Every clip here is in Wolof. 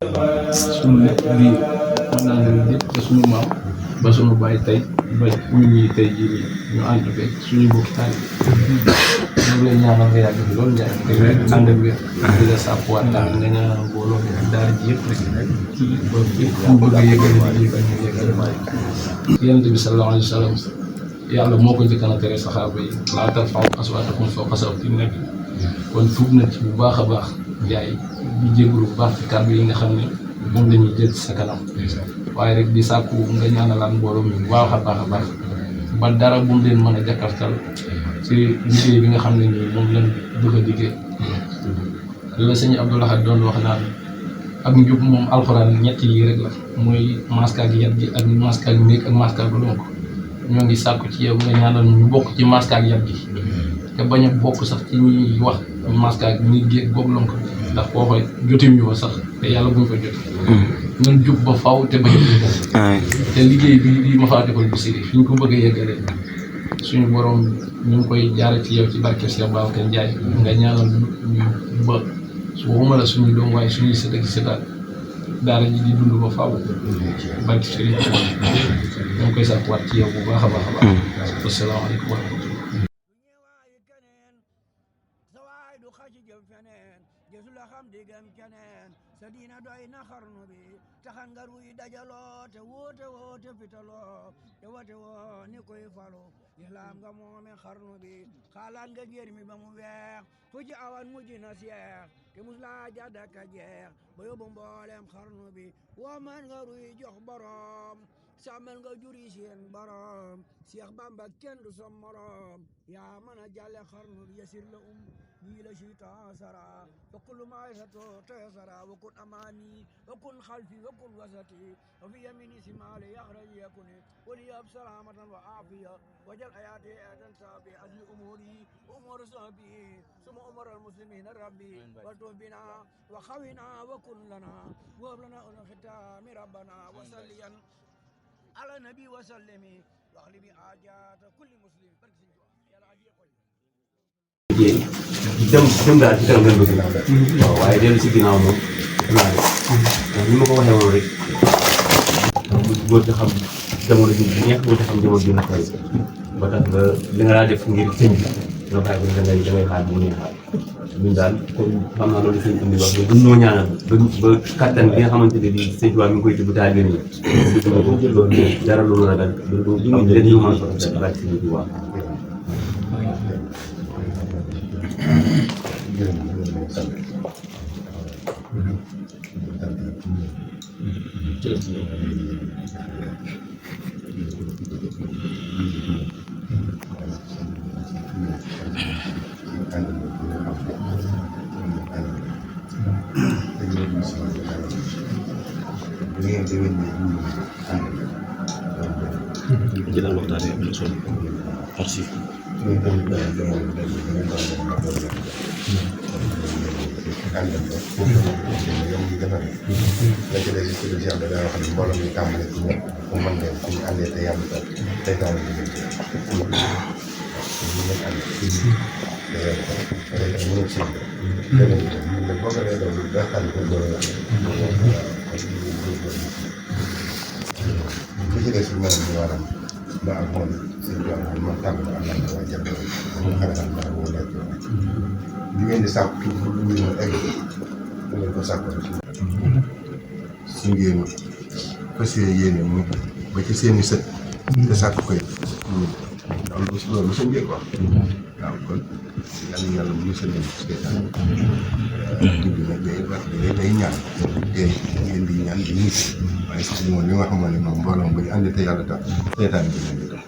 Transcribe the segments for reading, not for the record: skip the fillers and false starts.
suñu lépp di mën naa ne lépp te suñu maam ba suñu bàyyi tey ba ñu ñii tey jii nii ñu ànd fekk suñu mbokki taal ñu lay ñaanal nga yàgg fi loolu Ndiaye te ànd ak wér di la sàppuwaat tamit nga ñaanal mbooloo mi daara ji yëpp rek ba fépp fu bëgg a yëgale di yëgale yonent bi sallallahu alayhi wa sallam yàlla moo ko njëkk a tere saxaaba yi laa tarfa'u aswaatakum fawqa sawti nabi kon tuub na ci bu baax a baax Ndiaye di jégalu bu baax ci kàddu yi nga xam ne moom la ñuy jël ci sa kanam waaye rek di sàkku nga ñaanalaat mbooloo mi bu baax a baax ba dara bu mu leen mën a jàkkaartal ci liggéey bi nga xam ne nii moom lañ bëgg a liggéey la sëñ Abdou Lahad doon wax naan ak njub moom alxuraan ñett yi rek la mooy masque ak yat gi ak masque ak néeg ak masque ak lonk ñoo ngi sàkku ci yow nga ñaanal ñu bokk ci masque ak yat gi te bañ a bokk sax ci ñuy wax masque ak néeg gi goog lonk ndax foofa jotim ñu fa sax te yàlla buñ fa jot ñun jub ba faw te bañ a te liggéey bi di Mafatihul Bichri fi ñu ko bëgg a yeggale suñu borom ñu ngi koy jaare ci yow ci barke Cheikh Babacar Ndiaye nga ñaanal ñu ba su waxuma la suñu doom waaye suñuy sët ak sëtaat daara ji di dund ba faaw barke Serigne Touba ñu ngi koy sàkkuwaat ci yow bu baax a baax a baax. Asalaamaaleykum wa rahmatulah. sadina doy na xarnu bi taxan nga ruy dajaloo te woote fitaloo te woote woo ni koy falo lislaam nga moome xarnu bi xaalaat nga ngir mi ba mu weex fu ci awan mujj na seex te mus laa jàddaka jeex ba yóbbu mboolem xarnu bi woo man nga ruy jox borom sàmmal nga juri seen borom Seex Bamba kenn du sa morom yaa mën a jàlle xarnu bi yasir la bii la shiitaan sara wa kullu maa yasatu taysara wa kun amaani wa kun xalfi wa kun wasati wa fi yamini simaali yaxraj yakuni wali ab salamatan wa aafiya wajal ayaati adan saabi asli umuri umur saabi suma umur almuslimina rabbi wa tubina wa xawina wa kun lana wa lana ul xitaami rabbana wa salliyan ala nabi wa sallimi waxli bi ajaata kulli muslim dem daal ci kanam gën bëgg waaw waaye dellu si ginnaaw moom naa def ni ma ko waxee woon rek góor ci xam jamono ji neex góor ci xam jamono ji naqari ba tax nga li nga daa def ngir sëñ bi nga bàyyi ko dangay xaar bu muy xaar ñun daal comme xam naa loolu sëñ indi wax mais buñ ñoo ñaanal ba kattan bi nga xamante ne bii sëñ Tuubaa mi ngi koy tibb taal bi loolu dara lu ragal loolu am leen ñu mën a ko laaj sëñ Tuubaa jëlal waxtaanee am na solo merci. ba ak moom seen tool bi ma tàmm am naa ko waa jafe moom xanaa daal moo nekk li ngeen di sàkk tuuti lu muy egg da ngeen ko sàkk su ngeen fas yéene mu ba ci seen i sët te sàkk koy loolu seen biir quoi waaw kon yàlla yàlla mu seen leen seetaan dugg nag day wax day ñaan te ngeen di ñaan di nit waaye sax moom li nga xamoon ne moom mbooloo ba ñu ànd te yàlla tax seetaan bi leen di dox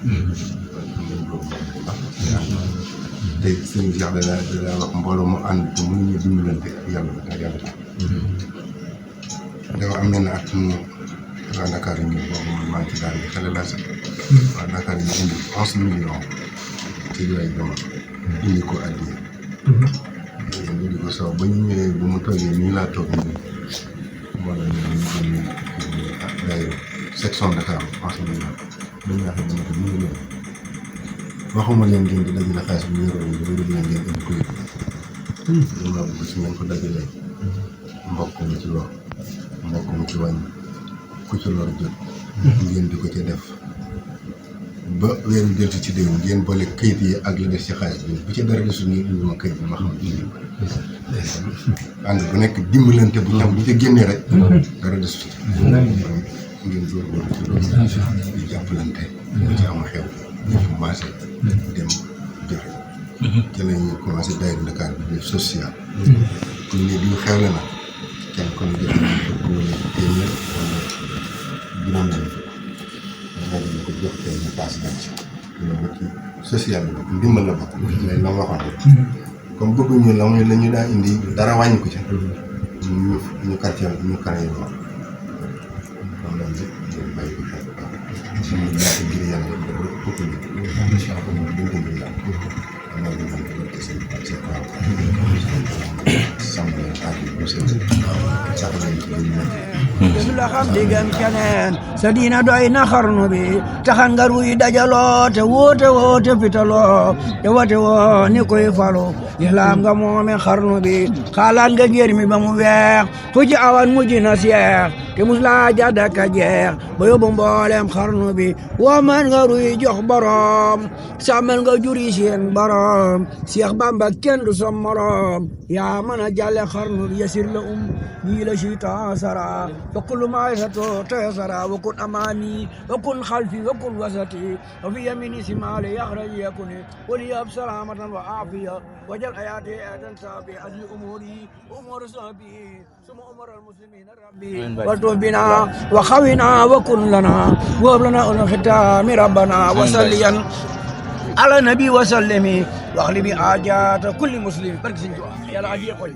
te sëñ Cheikh dana wax mbooloo mu ànd te mënuñu dimbalante ak yàlla ba yàlla tax dafa am na at waa Dakar yi ñu boobu man maa ngi ci daal di xale laa sax waa Dakar yi ñu indi 11 millions ci yooyu jamono indi ko addiya indi ko saw ba ñu ñëwee bu mu toogee nii laa toog nii wala ñu day section Dakar 11 millions dañu wax ne ko mu ngi leen waxuma leen ngeen di dajale xaalis bu yoroo yi ba leen ngeen indi ko yëpp loolu laa bëgg su ngeen ko dajalee mbokk mi ci loolu ci wàññi ku ci lor jot ngeen di ko ca def ba weeru deltu ci déwén ngeen boole këyit yi ak la des ci xaalis bi bu ci dara desul nii indi ma këyit bi ma xam indi ko ànd bu nekk dimbalante bu ñam bu ca génnee rek dara desul ngeen góorgóorlu ci loolu di jàppalante bu ci am xew ñu commencé dem joxe ci la ñu commencé daayira Dakar bi def social kuñ ne diw xewle na kenn kon joxe nañ ko wala téeméer wala juróom nañ ko ñu ko jox tey ñu paas dem ci loolu ci social bi bokk ndimbal la bokk mais la ma waxoon rek comme bëgguñu la muy la ñu daa indi dara wàññi ko ca ñu quartier ñu kanay lool kon loolu lépp ngeen bàyyi ko xel suñu ñaata ngir yàlla dafa ëpp ñu incha allah ñu dund ngir yàlla am na lu ñu ko ci seen ci kaw sàmm ak bu seen sax lañ ci ñu su la xam diggam keneen sa diina doy na xarnu bi taxan nga ruy dajaloo te woote fitaloo te wate woo ni koy falo islaam nga moome xarnu bi xaalaat nga ngir mi ba mu weex fu ci awan mujj na seex te mus laa jadda ka jeex ba yóbbu mboolem xarnu bi woo man nga ruy jox borom sàmmal nga juri seen borom Seex Bamba kenn du som morom yaa mën a jàlle xarnu bi yasir la bii la siita sara وكل ما يسطو تيسرا وكن أمامي وكن خلفي وكن وسطي وفي يميني شمالي يخرج يكون ولي بسلامة وعافية وجل حياتي أدن سابي أجل أمور صحبي ثم أمر المسلمين ربي والتوب بنا وخونا وكن لنا وهب لنا الختام ربنا وصليا على النبي وسلم واغلبي حاجات كل مسلم برك سنجوا يلا أجي قوي